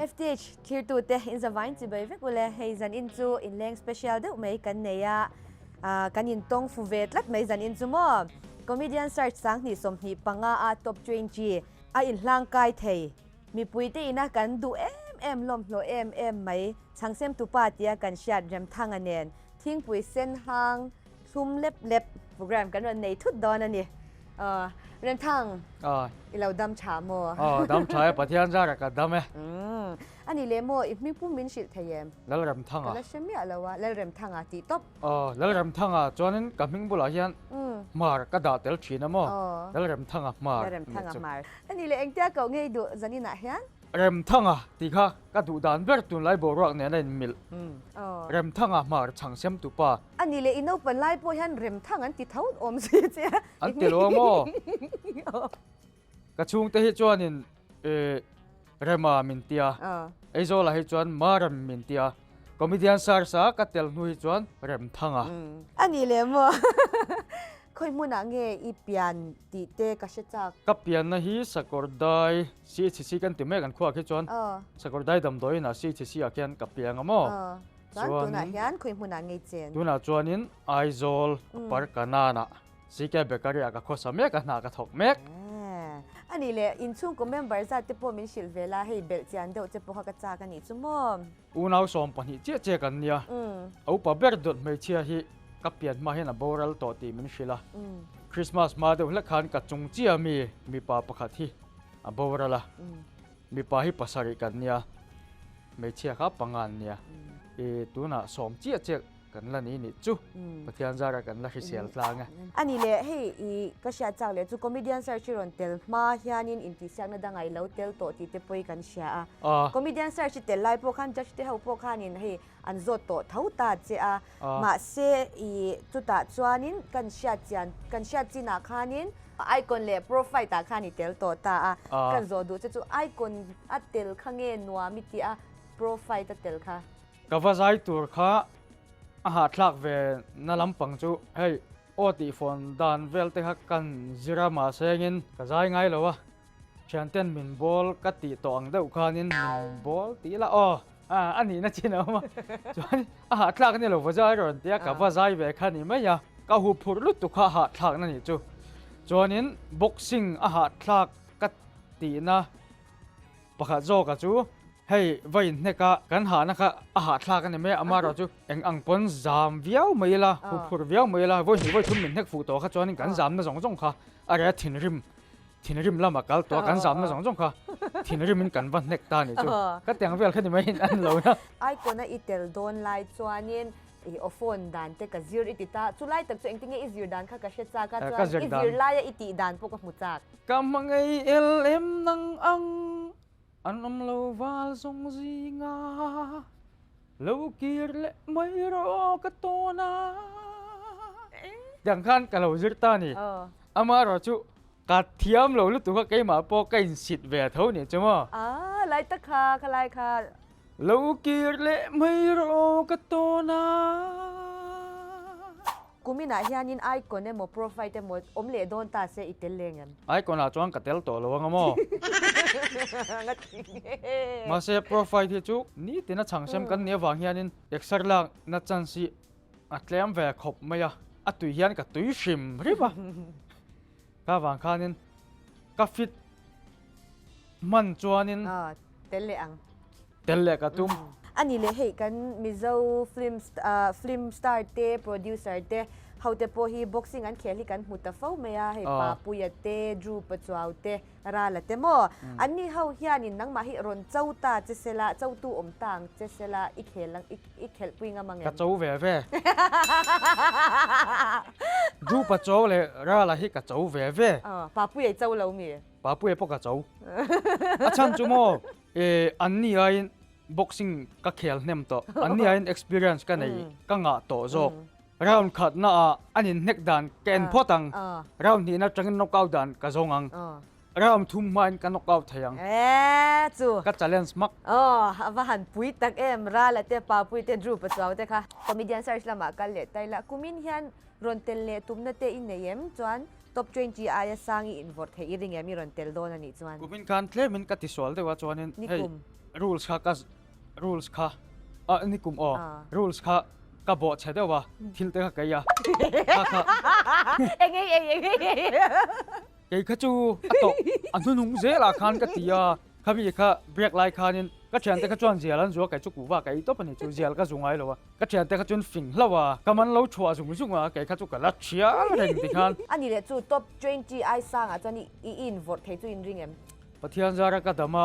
FTH thirtute in zavain chibai vek ule hei zan in chu inleng special deuh mai kan nei a kan in tawng fu ve tlat mai zan in chu maw Comedian Search 2025 a top 20 a inhlang kai thei mipuite ina kan duh em em lawm hlawh em em mai chhangsem tupa tia kan hriat Remthanga nen thingpui sen hang thlum lep lep program kan rawn nei thut dawn a ni. Remthang, i lo dam tha maw? Aw, dam tha e, Pathian zara ka dam e. A ni leh maw, i hming pum min hrilh thei em? Lalremthanga. Ka la hre miah lo a, Lalremthanga tih tawp. Aw, Lalremthanga chuanin ka hming bulah hian hmar ka dah tel thin a maw? Lalremthanga hmar. Lalremthanga hmar. A ni leh, engtia koh ngei duh zaninah hian? Remthanga tih kha ka duh dan ber tunlai boruak nen a inmilh. Remthanga hmar chhang sem tu pa. A ni leh i naupan lai pawh hian Remthang an ti tho awm si che a. An ti lo maw? Ka chhungte hi chuanin Rema min ti a, Aizawlah hi chuan Marem min ti a, Comedian Search-a ka tel hnu hi chuan Remthanga. A ni leh maw? Khawi hmunah nge i pian tih te ka hre chak. Ka pianna hi Sakawrdai CHC kan ti mek an khuak hi chuan Sakawrdai damdawiin ah CHC ah khian ka piang a maw? Chuan tunah hian khawi hmunah ngei chen? Tunah chuanin Aizawl Parkanan ah CK Bakery ah ka khawsa mek a, hna ka thawk mek. A nih leh inchhungkaw member zat te pawh min hrilh ve la, hei belh chian deuh che pawh kha ka chak a nih chu maw? Unau 12 chiah chiah kan nia, a upa ber dawt hmeichhia hi ka pian hma hian a boral tawh tih min hrilh a. Christmas hma deuh hlek khan ka chung chiah mi mipa pakhat hi a boral a, mipa hi pasarih kan nia, hmeichhia kha panga an nia. I tunah sawm chiah chiah kan la ni nih chu, Pathian zara kan la hrisel tlang e. A ni leh, hei i ka hriat chak leh chu comedian search hi rawn tel hma hianin intihsiakna danga i lo tel tawh tih te pawh hi kan hria a. Comedian search hi tel lai pawh khan judge te ho pawh khanin hei an zawt tawh tho ta che a, mahse i chutah chuanin kan hriat chian kan hriat chinah khanin icon leh profile ah khan i tel tawh ta a, kan zawh duh che chu icon a tel kha nge nuam i tih a profile a tel kha? Ka va zai tur kha a hahthlak ve na lampang chu hei aw tih fawn dan vel te kha kan zir a mahse engin ka zai ngai lo a, thianten min bawl ka tih tawh ang deuh khanin min bawl tih la aw a nihna chin a awm a, chuan a hahthlak ni lo va zai rawn tia ka va zai ve kha ni mai a, ka huphurh lutuk kha a hahthlak na nih chu, chuanin boxing a hahthlak ka tihna Pakhat zawka chu hei va inhnek a, kan hahna kha a hahthlak a ni mai a, amaherawh chu eng ang pawn zam viau mai ila, huphurh viau mai ila, vawi hnih vawi thum min hnek fuh tawh kha chuanin kan zamna zawng zawng kha a reh a, thinrim, thinrim lama kal tawh a, kan zamna zawng zawng kha thinrimin kan va hnek ta a nih chu. Ka tiang vel kha ni mai in an lo na. Icon a i tel dawn lai chuanin I aw phone dan te ka zir i ti ta, chu lai tak chu engtin nge i zir dan kha ka hre chak a, chuan i zir laia i tih dan pawh ka hmu chak. Ka hmangaih el em nang ang an awm lo val zawng zinga lo kir leh mai rawh ka tawn a. Tiang khan ka lo zir ta ni. Amaherawh chu ka thiam lo lutuk a keimah pawh ka insit ve tho nih chu maw. A lai tak kha, khalai kha. Lo kir leh mai rawh ka tawn a. Kuminah hianin icon emaw profile emaw awm leh dawn ta se i tel leng em? Icon ah chuan ka tel tawh lo anga maw? Mahse profile hi chu nitin a chhang sem kan nih avang hianin exer lak na chance hi a tlem ve khawp mai a, a tui hian ka tui hrim hrim a. Ka vang khanin ka fit hman chuanin. Tel leh ang. Tel leh ka tum. A ni leh hei kan Mizo film film star te producer te ho te pawh hi boxing an khel hi kan hmu ta fo mai a, hei Papuia te, Drew Pachuau te, Rala te maw? An ni ho hianin nangmah hi rawn cho ta che sela, chotu awm ta ang che sela i khel ang i khelhpui ngam ang em? Ka cho ve ve. Drew Pachuau leh Rala hi ka cho ve ve. Papuia i cho lo mi? Papuia pawh ka cho. A chhan chu maw an ni aiin boxing ka khel hnem tawh, an ni aiin experience ka nei ka ngah tawh zawk. Round khatna ah an inhnek dan ka en phawt ang, round hnihna atangin knockout dan ka zawng ang, round thum hmain ka knockout thei ang. Ka challenge hmak. Aw, a va han pui tak em, Rala te, Papuii te, Drew Pachuau te kha. Comedian search lamah kal leh ta ila, kumin hian rawn tel leh tumna te i nei em chuan? Top 20 aia sang i invawrh theih i ring em i rawn tel dawn a nih chuan? Kumin khan tlemin ka tisual deuh a chuanin hei rules kha ka rules kha ah nikum aw rules kha ka bawh chhe deuh a thil te kha kei a kha kha Eng ei ei eng ei ei Kei kha chu a tawh a hnunung zelah khan ka ti a Khami kha break lai khanin ka thiante kha chuan zial an zu a, kei chu kuhva ka ei tawp a ni chu, zial ka zu ngai lo a, ka thiante kha chuan fing hlauh a, ka man lo chhuah zung zung a, kei kha chu ka la thial reng ti khan. A ni leh chu top 20 ai sangah chuan i i invawrh thei chu in ring em? Pathian zara ka dam a,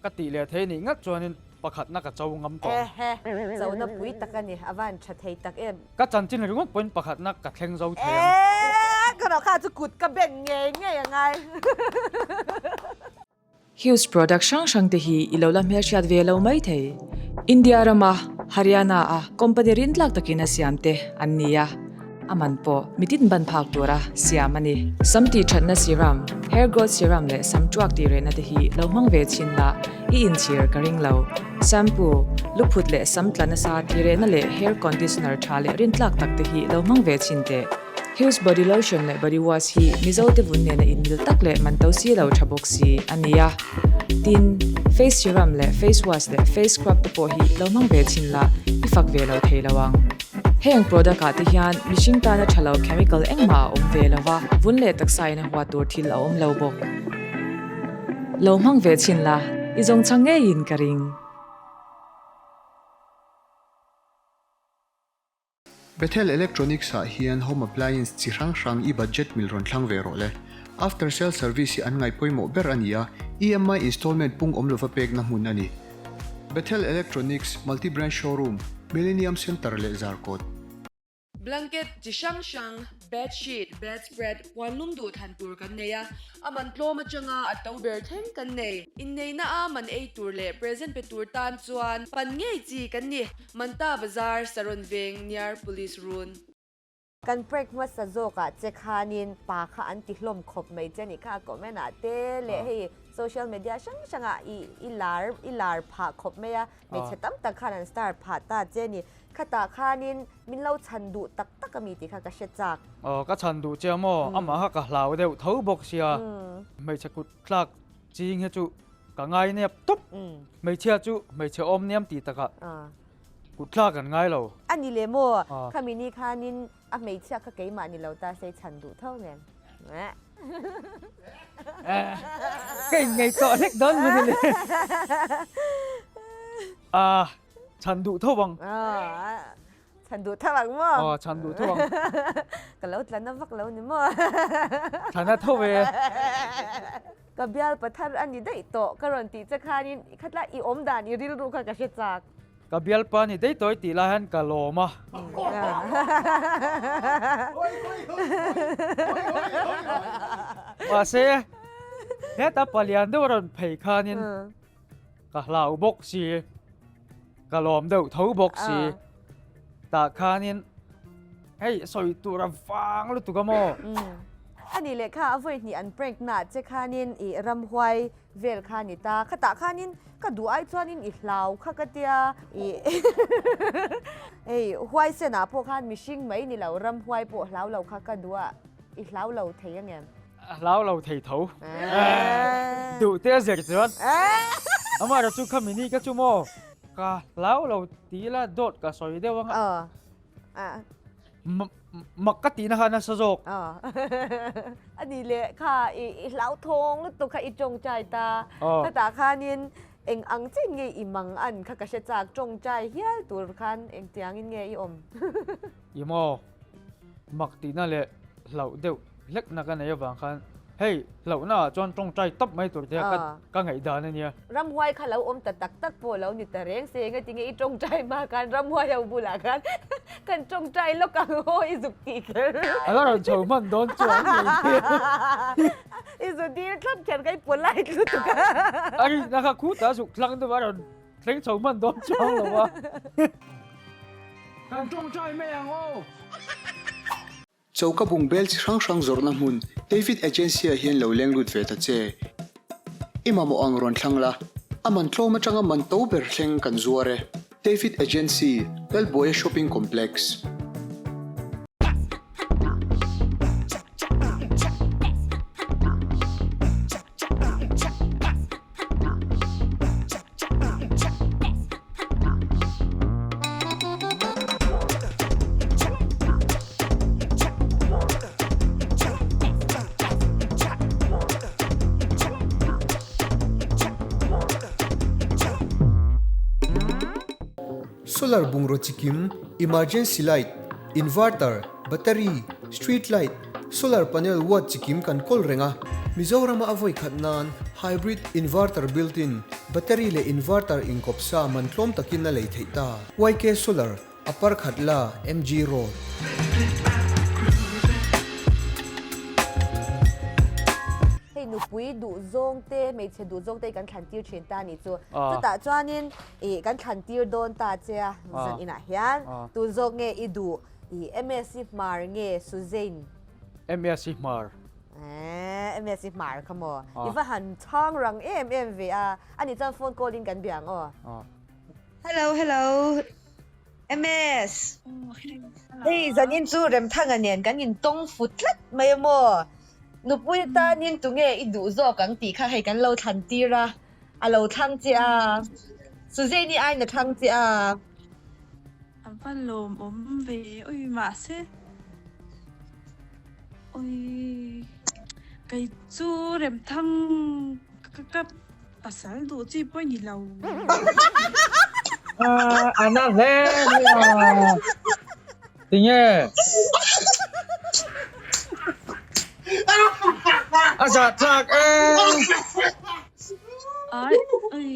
ka tih leh thei nih ngat chuanin pakhatna ka cho ngam tawh. Ehe, chona pui tak a ni, a van tha thei tak em. Ka chanchin ringawt pawhin pakhatna ka thleng zo thei ang. Eee, ka rawh kha chu kut ka ben ngei ngei a ngai. Hughes product hrang hrang te hi i lo la hmelhriat ve lo mai thei. India rama Haryana a company rintlak takin a siam te an ni a, a man pawh mitin ban phak tura siam a ni. Sam tih thatna serum, hair growth serum leh sam tuak tih rehna te hi lo hmang ve chhin la i inchhir ka ring lo. Shampoo, luphut leh sam tla nasa tih rehna leh hair conditioner tha leh rintlak tak te hi lo hmang ve chhin teh. Hughes body lotion leh body wash hi Mizo te vun nena inmil tak leh man to si lo tha bawk si a ni a. Tin, face serum leh face wash leh face scrub te pawh hi lo hmang ve chhin la, i fak ve lo thei lo ang. Heng product ah te hian mihring tana tha lo chemical engmah a awm ve lo va, vun leh taksa in a huat tur thil a awm lo bawk. Lo hmang ve chhin la, i zawngchhang ngeiin ka ring. Bethel Electronics ah hian home appliance chi hrang hrang i budget mil rawn thlang ve rawh le. After sale service hi an ngaih pawimawh ber a ni a, EMI installment pung awm lova pekna hmun a ni. Bethel Electronics Multi Branch Showroom, Millennium Centre leh Zarkawt. Blanket chi hrang hrang, bed sheet, bed spread, puan lum duh thlan tur kan nei a, a man tlawm atanga a to ber thleng kan nei. Inneihna a man ei tur leh present pe tur tan chuan pan ngei chi kan ni. Manta Bazar, Saron Veng, near Police Run. Kan prank hmasa zawkah che khanin pa kha an ti hlawm khawp mai che nih kha comment ah te leh hei social media hrang hrangah i i lar i lar phah khawp mai a, hmeichhe tam tak khan an star phah ta che ni. Khatah khanin min lo chhan duh tak tak a mi tih kha ka hre chak. Aw ka chhan duh che a maw? Amah kha ka hlau deuh tho bawk sia. Hmeichhe kut tlak ching hi chu Ka ngai nep tawp. Hmeichhia chu hmeichhe awm niam tih takah kut thlak an ngai lo. A ni le maw? Khami ni khanin a hmeichhia kha keimah ni lo ta sei chhan duh tho nen. Ka inngaihtuah hlek dawn maw ni le. Chhan duh tho ang. Chhan duh tho ang maw? Aw, chhan duh tho ang. Ka lo tla na vak lo ni maw? Tla na tho e. Ka bial pathar a ni daih tawh ka rawn tih che khanin i khatla i awm dan i rilru kha ka hre chak. Ka bial pa ni daih tawh i tih lai hian ka lawm a. Mahse, heta palian deuh a rawn phei khanin ka hlau bawk si. Ka lawm deuh tho bawk si. Tah khanin hei sawi tur a vang lutuk a maw? A nih leh kha a vawi hnih an prank na che khanin i ramhuai vel kha ni ta. Khatah khanin ka duh ai chuanin i hlau kha ka tia. I hei huai senah pawh khan mihring mai ni lo ramhuai pawh hlau lo kha ka duh a, i hlau lo thei angem? A hlau lo thei tho. Duh te a zir chuan. Amah chu kha mini ka chu maw? Ka hlau lo ti ila dawt ka sawi deuh anga. Mak ka tihna kha nasa zawk. A ni leh kha i hlauthawng lutuk kha i tawngtai ta. Khatah khanin eng ang chin nge i mang an kha ka hre chak tawngtai hial tur khan engtiangin nge i awm? I maw? Mak tihna leh hlauh deuh hlekna ka nei avang khan hei hlauhna ah chuan tawngtai tawp mai tur te kha ka ngaihdan a nia. Ramhuai kha lo awm ta tak tak pawh lo ni ta reng se enga tinge i tawngtai hma khan ramhuai ho bulah khan kan tawngtai lawk ang aw i zuk tih kher. A la rawn chho hman dawn chuan ngei. I zu dil thlap kher ka i polite lutuk a. A rinna kha khutah zuk tlang deuh a rawn Thleng chho hman dawn chuang lo a. Kan tawngtai mai ang aw. Choka bungbel chi hrang hrang zawrhna hmun David Agency ah hian lo leng lut ve ta che. I mamawh ang rawn thlang la, a man tlawm atanga man to ber thleng kan zuar e. David Agency, Lalbuaia Shopping Complex. Solar bungraw chikim, emergency light, inverter, battery, street light, solar panel watt chikim kan kawl reng a. Mizorama a vawi khat nan hybrid inverter built-in, battery leh inverter inkawp sa man tlawm takin a lei theih ta. YK Solar, Upper Khatla, MG Road. Hei nupui duh zawng te, hmeichhe duh zawng te hi kan thlan tir thin ta a nih chu. Chutah chuanin ih kan thlan tir dawn ta che a zan inah hian tun zawk nge i duh ih MSc Hmar nge Suzane? MSc Hmar. Eeh MSc Hmar kha maw? I va han chhang rang em em ve a, a nih chuan phone call in kan bia ang aw. Hello hello MS. Hei zanin chu Remthanga nen kan intawng fu tlat mai a maw? Nupui tanin tunge i duh zawk ang tih kha hei kan lo thlan tir a, a lo thlang che a, Suzanne-i aiin a thlang che a. A va lawmawm ve ui mahse ui kei chu Remthang ka Pasal duh chi pawh i ni lo. A na hle mai a. Tinge? A zah tlak e. Ai, ui.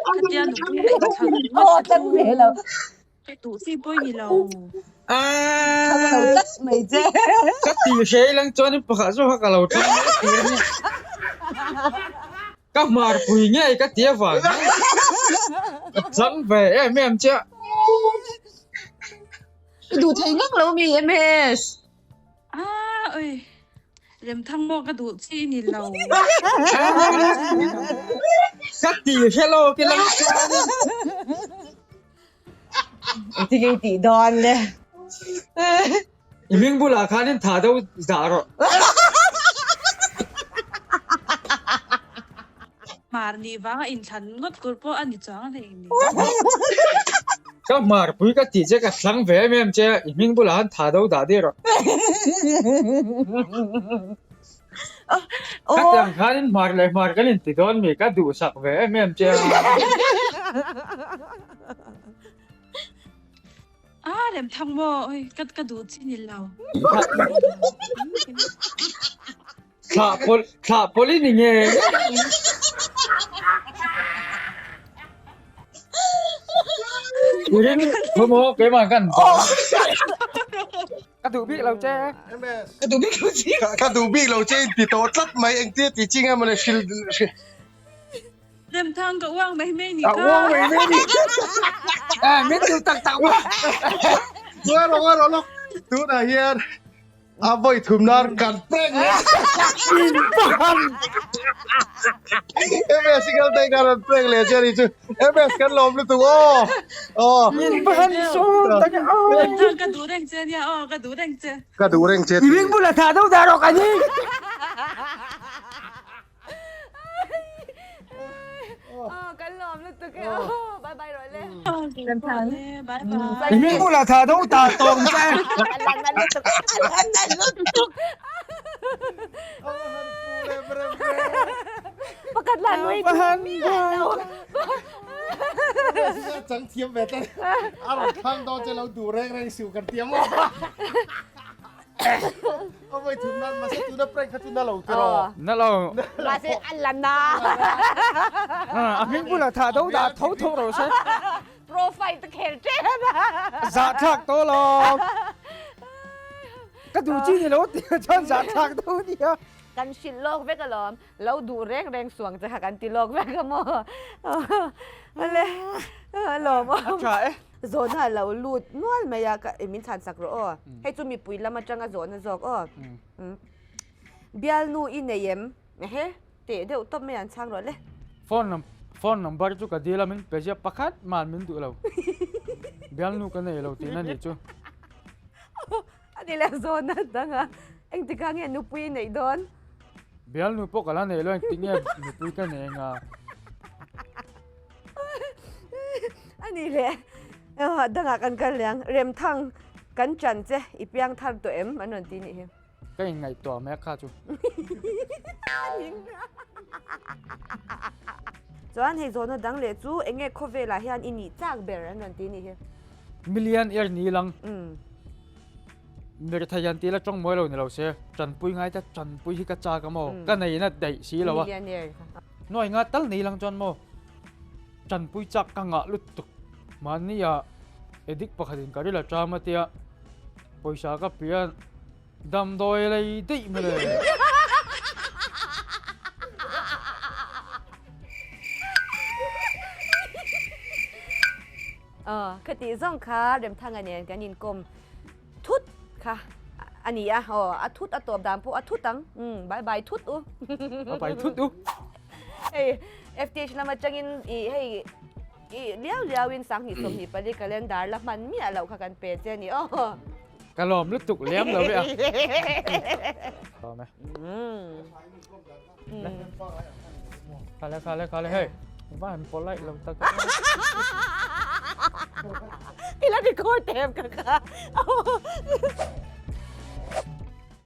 Khatia nupui a inthlan ngawt chu. Duh chi pawh i ni lo. Ka lo tlat mai che. Ka ti hre ilang chuan in pakhat zawk kha ka lo tlang mai tur a ni. Ka hmarpui ngei ka ti avang hian ka tlang ve em em chiah. I duh thei ngak lo mi MS. Ah oi Remthang maw ka duh chi i ni lo. Ka ti hre lo ki lang chuan in. Engtin nge i tih dawn le? I hming bulah khan in tha deuh dah rawh. Hmar nih vanga inthlan ngawt tur pawh a ni chuang hlei ni. Ka hmarpui ka tih che ka thlang ve em em che i hming bulah khan tha deuh dah dih rawh. Khatiang khanin hmar leh hmar kan inti dawn mi ka duhsak ve em em che a. A rem thang maw oi ka ka duh chi ni lo. Thlah pawlh thlah pawlh i ni nge. I ring thu maw keimah kan. Ka duh bik lo che. Ka duh bik lo che. Ka duh bik lo che in ti tawh tlat mai engtia ti chi nge mawle hril hril. Remthang ka uang mai mai ni ka. Ka uang mai mai ni. Eh min duh tak tak maw. Ngawi rawh ngawi rawh lawk. Tunah hian A vawi thum nan kan prank leh In pahan. MS i kal daih khan an prank leh che a ni chu. MS kan lawm lutuk aw. Aw. In pahan sawm tak e aw. Ka duh reng che nia aw ka duh reng che. Ka duh reng che. I ring bulah thah deuh dah rawh ka ni. Aw kan lawm lutuk e aw bye bye rawh le. Bye bye. I hming bulah tha deuh ta tawng che. A lan na lutuk a lan na lutuk. Pakhat lah nui Pahan Chang thiam ve tlat. A rawn thlang dawn che lo duh reng reng suh kan tia maw. A vawi thum nan mahse tuna prank kha chu na lo tiraw. Na lo. Mahse a la na. A hming bulah thah do dah tho tho ro se. Profile te khel ṭen a. Zah thlak tawh lo. Ka duh chi ni lo tia chuan zah thlak deuh nia. Kan hrilh lawk vek alawm. Lo duh reng reng suang che kha kan ti lawk vek a maw. Ale alawm. A tha e. Zawhna a lo lut nual mai a, ka min chhan sak rawh aw. Hei chu mipui lam atanga zawhna zawk aw. Bialnu i nei em? Ehe, teh deuh tawp mai an chhang rawh le. Phone phone number chu ka dil a, min pe ziah pakhat man min duh lo. Bialnu ka nei lo tihna nih chu. A ni leh zawhna danga engtikah nge nupui i neih dawn? Bialnu pawh ka la nei lo engtik nge nupui ka nei anga? A ni leh dangah kan kal leh ang. Remthang kan chan che i piang thar tawh em an rawn ti nih hi. Ka inngaihtuah mek kha chu. Chuan hei zawhna dang leh chu eng nge khawvelah hian i nih chak ber an rawn ti nih hi. Million er ni lang. Mirethei an tih la tawng mawi lo ni lo se, tanpui ngai te tanpui hi ka chak a maw? Ka nei na daih si lo a. Nuai nga tal nei lang chuan maw tanpui chak ka ngah lutuk. Mahni ah addict pakhat in ka ril a ṭam a tia pawisa ka pian damdawi lei daih mawle. Aw, khati zawng kha Remthanga nen kan inkawm thut kha a ni a, aw a thut a tawp dan pawh a thut ang, umm bye bye thut u. Bye bye thut u. Hei FTH lam atangin ih hei ih liau liau in 2024 calendar la hman miah loh kha kan pe che a ni aw. Ka lawm lutuk lem lo ve a. Lawm e. Khale khale khale hei. Va han polite lo tak. I la record tem ka kha.